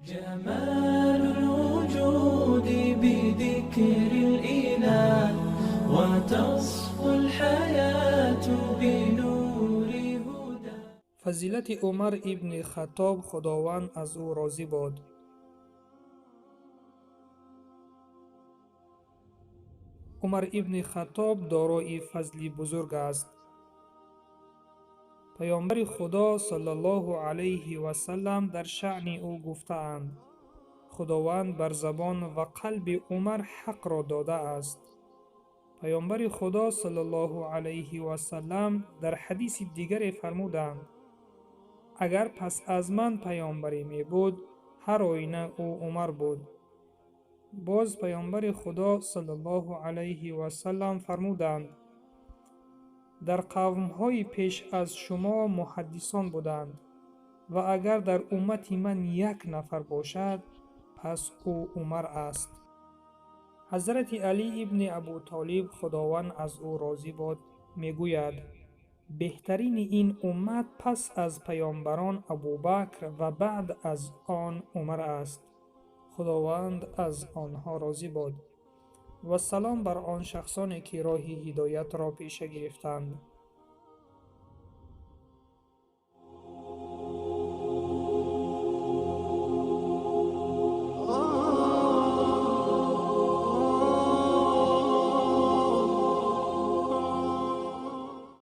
جمال الوجود بذكر الإله وتصفو الحياة بنور هدى. Фазилати Умар ибни Хаттоб, Худованд аз ӯ розӣ бод. Умар ибни Хаттоб дорои фазли бузург аст. Паёмбари Худо саллаллоҳу алайҳи васаллам дар шаъни ӯ гуфтаанд: Худованд бар забон ва қалби Умар ҳақро додааст. Паёмбари Худо саллаллоҳу алайҳи васаллам дар ҳадиси дигаре фармуданд: агар пас аз ман паёмбаре мебуд, ҳар оина ӯ Умар буд. Боз паёмбари Худо саллаллоҳу алайҳи васаллам фармуданд: дар қавмҳои пеш аз шумо муҳаддисон буданд ва агар дар уммати ман як нафар бошад, пас ӯ Умар аст. Ҳазрати Алӣ ибни Абутолиб, Худованд аз ӯ розӣ бод, мегӯяд: беҳтарини ин уммат пас аз паёмбарон Абубакр ва баъд аз он Умар аст. Худованд аз онҳо розӣ бод. Вассалом бар он шахсоне, ки роҳи ҳидоятро пеша гирифтанд.